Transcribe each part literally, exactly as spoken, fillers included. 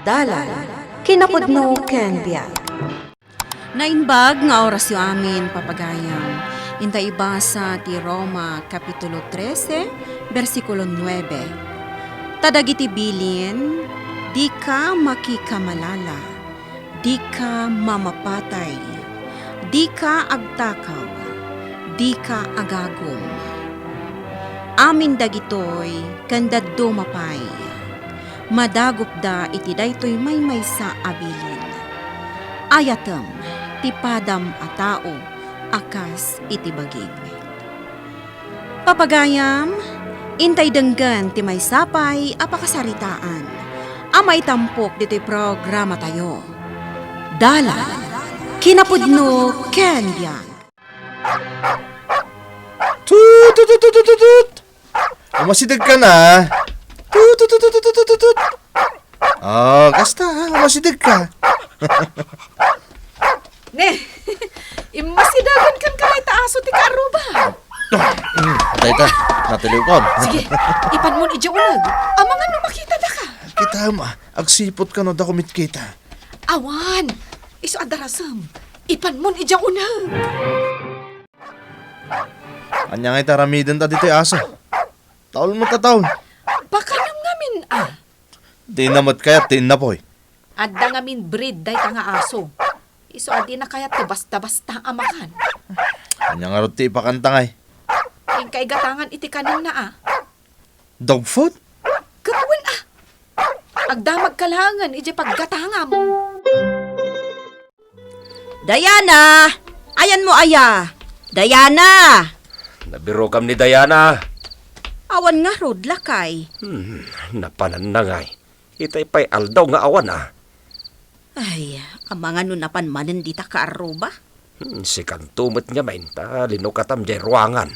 Dalan, kinapudno ken biag. Naimbag nga orasyo amin, papagayam. Inta ibasa ti Roma Kapitulo trese, bersikulo nuebe. Ta dagiti bilin, dika makikamalala, dika mamapatay, dika agtakaw, dika agagum. Amin dagitoy ken dadduma pay. Madagupda iti daytoy maymaysa a bilin. Ayatem ti padam a tao a kas iti bagim. Papagayam, intay denggen ti maysa pay a pakasaritaan a maitampok ditoy programatayo. Dalan, kinapudno ken biag. Tut, tut, tut, tut, tut, tut, tut. Umasideg ka na. Tut, tut, tut, tut, tut, tut, tut. Oh, kasta, umasideg ka. Ne, immasidagan kan kanay ta aso ti kaaruba. Dayta, natiliwkon. Sige, ipanmon idiay uneg. Amangan no makitadaka. Kita, ma, agsipot ka no da kumitkita. Awan, isu a darasem. Ipanmon idiay uneg. Ania ngay ti aramiden ta ditoy aso? Taul met a taul. Baka nang ngamin, ah. Di na met kayat ti innapoy. Adda ngamin breed dayta nga aso. Isu a di na kayat ti basta-basta a makan. Ania ngarud ti ipakanta ngay? Inka igatangan iti kanenna, ah. Dog food? Ket wen, ah. Agdamagka laengen idiay paggatangam. Diana! Ayanmo aya? Diana! Nabirokam ni Diana. Awan ngarud, lakay. Hmm, napananna ngay. Itay pay aldaw nga awan, ah. Ay, amangan no napan manen dita kaaruba? Hmm, sikanto met ngamin ta linukatam diay ruangan.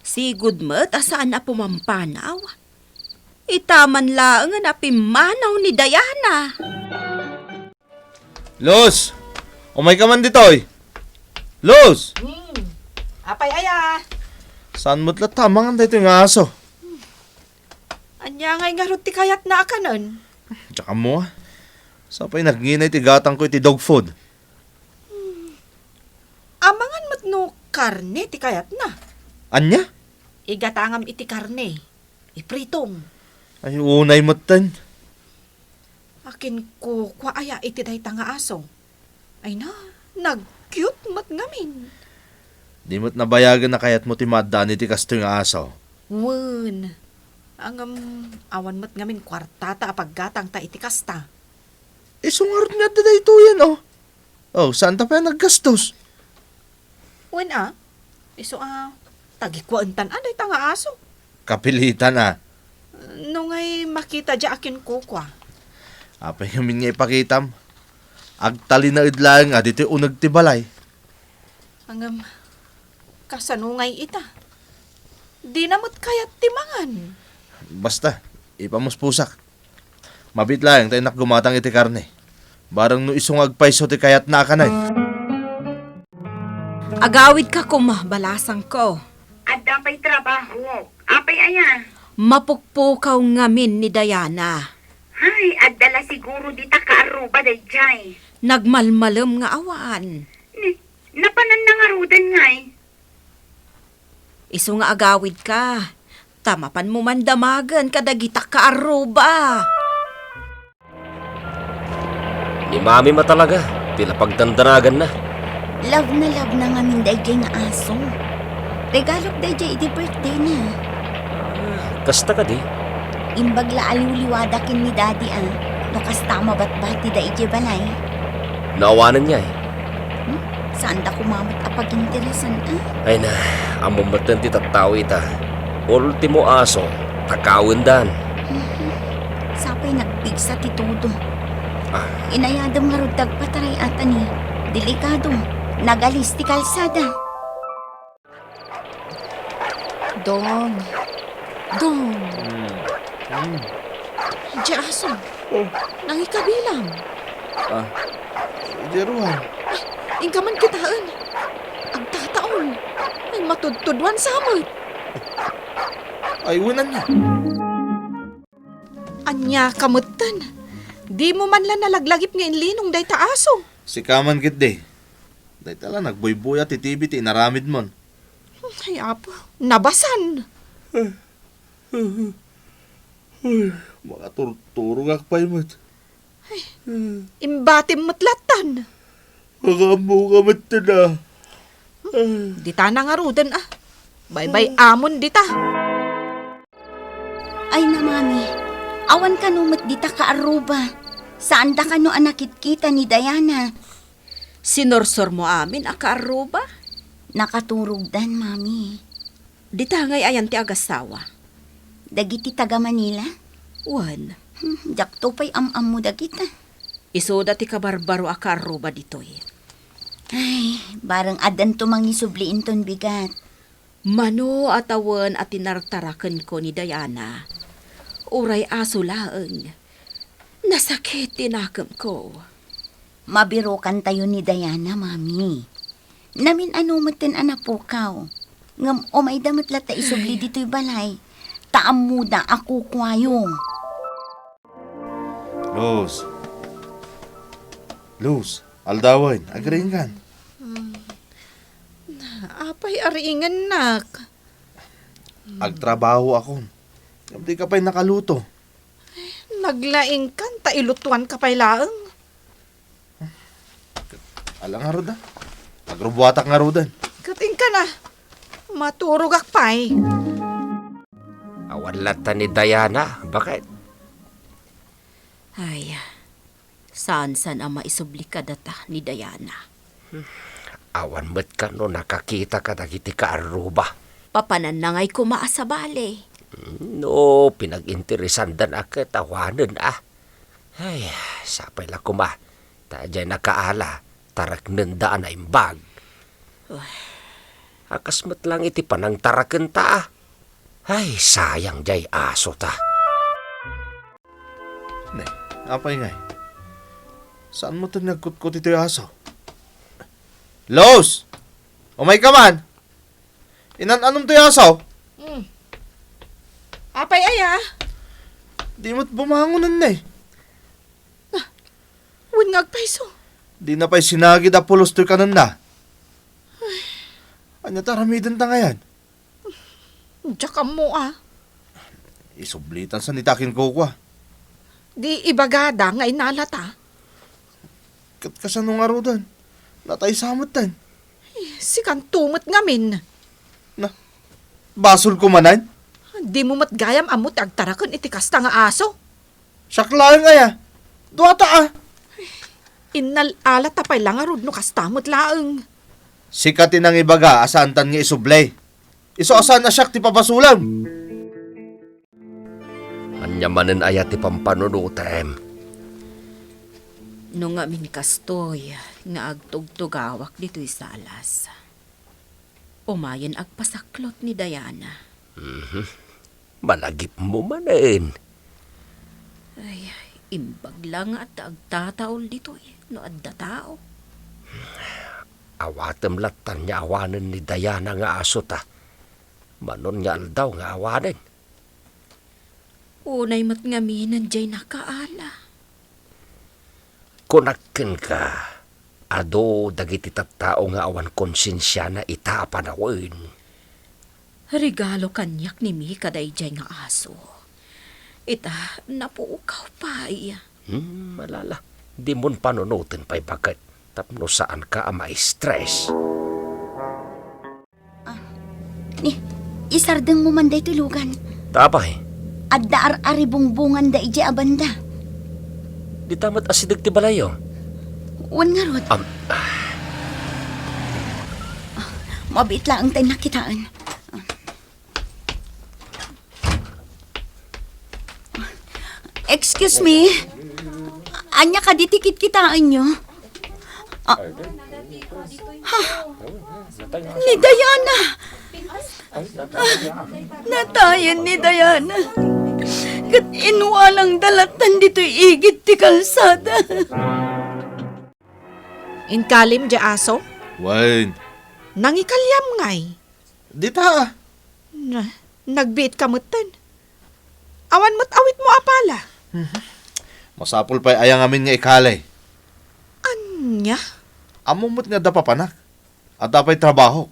Sigud met a saan a pumampanaw. Ita man laengen a pimmanaw ni Diana. Luz! Umayka man ditoy! Luz! Hmm. Apay aya? Saan met latta amangan daytoy nga aso? Ania ngay ngarud ti kayatna a kanen? Diak ammo, ah. Sapay nagngina iti gatangko iti dog food. Hmm. Amangan met no karne ti kayatna. Ania? Igatangam iti karne. Ipritom. Ay, unay metten. Akin kukua aya iti dayta nga aso? Ay na, nag-cute met ngamin. Di met nabayagen a kayatmo ti maaddaan iti kastoy nga aso? Wen. Ngem, awan met ngamin kuartata a paggatangta iti kasta. Isu ngarud nga adda daytoyen, oh. Oh, saanta pay a naggastos? Wen a, isu a, tagikuaentan a dayta nga aso. Kapilitan a. No ngay makita dia akin kukua. Apay ngamin nga ipakitam? Agtalinaed laeng a ditoy uneg ti balay. Ngem, kasano ngay ita? Dina met kayat ti mangan. Basta, ipamuspusak. Mabiit laeng ta innak gumatang iti karne. Bareng no isu nga agpayso ti kayatna a kanen. Agawidka koma, balasangko. Adda pay trabahok. Apay aya? Mapukpukaw ngamin ni Diana. Hay, adda la siguro dita kaaruba daydiay. Nagmalmalem nga awan. Ni, napananna ngaruden ngay. Isu nga agawidka, ta mapanmo man damagen kadagita kaaruba. Ni Mami met talaga, ti la pagdandanaganna. Love na love na ngamin daydiay nga aso. Regalok daydiay idi birthday na. Ah, kasta kadi? Imbag la a liwliwada ken ni Daddy a, no kasta a mabatbatida idiay balay. No awanen ngay? Hmm? Saanda koma met a paginteresan, ah? Ay na, ammom metten ti tattao ita. Ultimo aso, takawendan. Mhm. Sapay nagpigsa ti todo. Ah. Inayadem ngarud ti agpataray a ta ni, delikado, nagalis ti kalsada. Dong. Dong. Hmm. Hmm. Diay aso. Oh. Nangikabilang. Ah. Diay ruar. Ay, inka man kitaen. Agtataol. Ay, matudtuduan sa met. Ay, wen ania. Ania ka metten? Dimo man la nalaglagip nga inlinong dayta aso. Sika man ketdi. Dayta la nagbuybuyat ti T V ti inaramidmon. Ay, Apo, nabasan. Ay, makaturturogak pay met. Imbatim met lattan. Makaammoka met ta. Dita na ngaruden, a. Baybay-amon dita. Ay na, Mami. Awan kano met dita kaarruba. Saanda kano a nakitkita ni Diana. Sinursurmo amin a kaarruba? Nakaturogdan, Mami. Dita ngay ayan ti agasawa? Dagiti taga Manila? Wen. Hmm, diakto pay am-ammo dagita. Isuda ti kabarbaro a kaarruba ditoy. Ay, bareng addanto mangisubli inton bigat. Mano a tawen a tinartarakenko ni Diana. Uray aso laeng. Nasakit ti nakemko. Mabirokantayo ni Diana, Mami. Namin-ano metten a napukaw. Ngem umayda met latta isubli ditoy balay. Ta ammoda a kukuayo. Luz. Luz, aldawen, agriingkan. Hmm. Apay ariingennak? Agtrabaho akon. Ngem dika pay nakaluto. Naglaingkan ta ilutuanka pay laeng. Ala ngarud, a. Agrubuatak ngaruden. Ket inka na. Maturogak pay. Awan latta ni Diana, baket? Ay, saan-saan a maisubli kadata ni Diana. Awan met kano nakakita kadagiti kaarruba. Papananna ngay koma a sabali. No, pinag-interesandan a ket awanen a. Ay, sapay la koma. Ta diay nakaala, taraknenda a naimbag. Uy. A kas met lang iti panangtarakenta a. Ay, sayang diay aso ta. Ne, apay ngay? Saan metten nga agkutkot itoy aso? Luz! Umayka man! Inan-anom toy aso? Hmm. Apay aya? Di met bumangonen ne. Ah, wen nga agpayso. Di na pay sinagid a pulos toy kanenda. Ay. Ania ti aramidenta ngayen? Diak ammo a. Isublitan sa ni takin kukua. Di ibagada nga inalata. Ket kasano ngaruden? Nataysa metten. Sikanto met ngamin. Na, basol ko manen? Dimo met gayam ammo ti agtaraken iti kasta nga aso. Siak laeng aya. Duata a. Innal-alata pay la ngarud no kasta met laeng. Sika ti nangibaga a saantan nga isubli. Isu a saan a siak ti pabasolem. Ania manen aya ti pampanunotem? No ngamin kastoy nga agtugtugawak ditoy salas, umayen agpasaklot ni Diana. Mhm. Malagipmo manen. Ay, imbag la nga adda agtataol ditoy no adda tao. Awatem lattan nga awanen ni Diana nga aso ta. Manon nga aldaw nga awanen. Unay met ngamin diay nakaala. Kunak kenka, adu dagiti tattao nga awan konsensiana ita a panawen. Regalo kaniak ni Mika daydiay nga aso. Ita, napukaw pay. Hmm, malala. Dimon panunoten pay baket tapno saanka a ma-stress. Ah, ni, isardengmo man daytoy lugan. Ta apay? Adda ar-aribungbonganda idiay a banda. Dita met asideg ti balayyo? Wen ngarud. Am, ah. Ah, mabiit laeng tay nakitaen. Excuse me. Ania kadi ti kitkitaenyo? Ah. Ha? Ni Diana. Ah, natayen ni Diana. Ket inwalangda lattan ditoy igid ti kalsada. Inkalim diay aso? Wen. Nangikaliam ngay? Dita a. Na, nagbiit ka metten. Awan met awitmo a pala. Mhm. Masapul pay aya ngamin nga ikali. Ania? Ammom met nga adda papanak. Adda pay trabaho.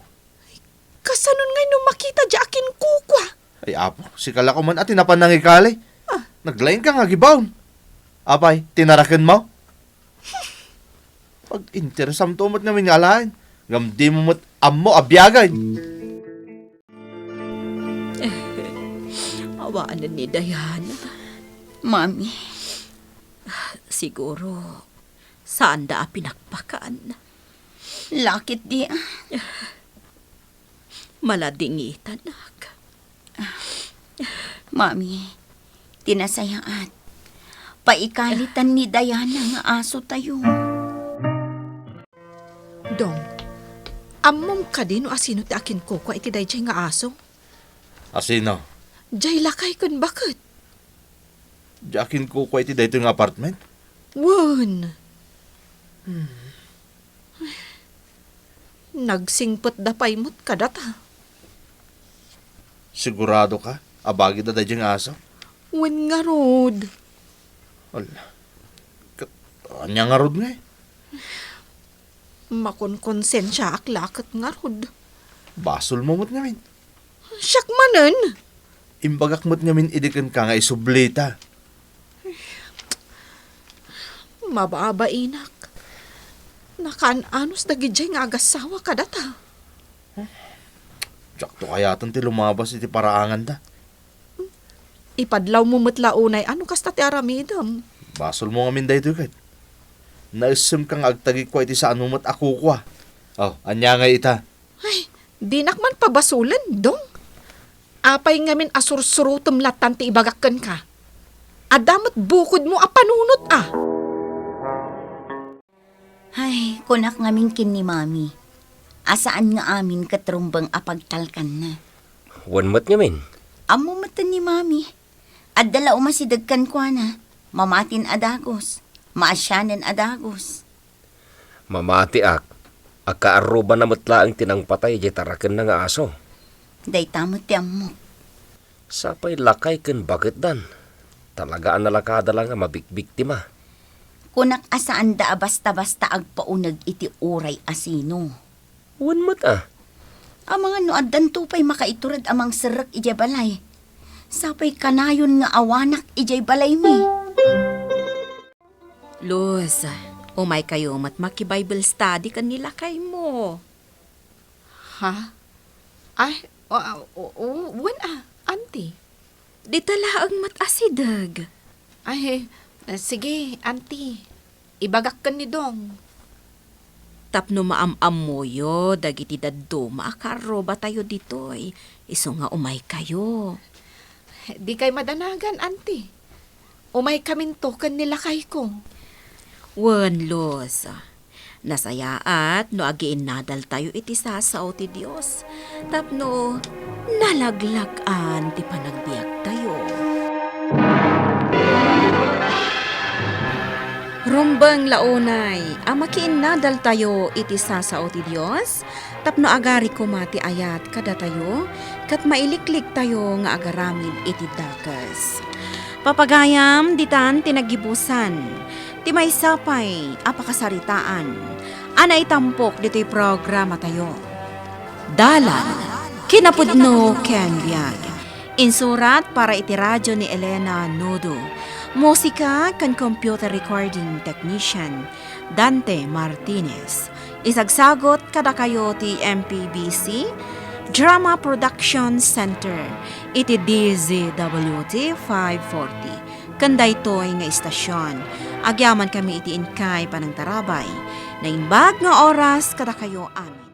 Kasanon ngay no makita diay akinkukua? Ay, Apo, sika la koman a ti napan nangikali. Ah. Naglaingka nga agibaon. Apay, ti narakenmo? Pag-interesamto met ngamin nga alaen, ngem dimo met ammo a biagen. Awanen ni Diana. Mami, siguro, saanda a pinakpakan. Lakit di, ah. Maladingitanak. Mami, ti nasayaat, paikalitan ni Diana nga aso tayo. Dong, ammom kadi no asino ti akinkukua iti daydiay nga aso? Asino? Diay lakay ken baket. Diay akinkukua iti daytoy nga apartment? Wen. Hmm. Nagsingpetda pay met kadata. Sigurado ka a bagida daydiay nga aso? Wen ngarud. Ala. Ket ania ngarud ngay? Makonkonsensiaak la ket ngarud. Basolmo met ngamin. Siak manen? Imbagak met ngamin idi kenka nga isublita. Mababainak. Nakaan-anos dagidiay nga agassawa kadata. Diakto kayaten ti lumabas iti paraanganda. Ipadlawmo met la unay a no kasta ti aramidem. Basolmo ngamin daytoy ket. Naessemka nga agtagikua iti saanmo met a kukua. Oh, ania ngay ita? Ay, dinak man pabasolen, Dong. Apay ngamin a sursurotem latan ti ibagak kenka? Adda met bukodmo a panunot, a. Ay, kunak ngamin ken ni Mami a saan nga amin ket rumbeng a pagtalkanna. Wen met ngamin. Ammo metten ni Mami. Adda la umasideg kenkuana, mamatin a dagus, maasianen a dagus. Mamatiak, agkaarrubana met laeng ti nangpatay idiay tarakenna nga aso. Dayta met ti ammok. Sapay lakay ken baketdan. Talaga a nalakada la nga mabikbiktima. Kunak a saanda a basta-basta agpauneg iti uray a sino. Wen met a. Amangan no addanto pay makaitured a mangserrek idiay balay. Sapay kanayon nga awanak idiay balaymi. Luz, umaykayo met maki-Bible study ken ni lakaymo. Ha? Ay, o, o, o, wen a, Auntie. Dita laeng met asideg. Ay, eh, sige, Auntie. Ibagak ken ni Dong. Tapno maam-ammoyo dagiti dadduma a kaarrubatayo ditoy, isu nga umaykayo. Dikay madanagan, Auntie. Umaykaminto ken ni lakayko. Wen, Luz. Nasayaat no agiinnadaltayo iti sasao ti Dios tapno nalaglag-an ti panagbiagtayo. Rumbeng la unay a makiinnadaltayo iti sasao ti Dios tapno agari koma ti ayat kadatayo ket mailikliktayo nga agaramid iti dakes. Papagayam, ditan ti naggibusan ti maysa pay a pakasaritaan a naitampok ditoy programatayo. Dalan, kinapudno ken biag. Insurat para iti radio ni Elena Nodo. Musika ken computer recording technician, Dante Martinez. Isagsagot kadakayo ti M P B C Drama Production Center iti D Z W T five forty. Ken daytoy nga istasyon, agyamankami iti inkay panangtarabay. Naimbag nga oras kadakayo amin.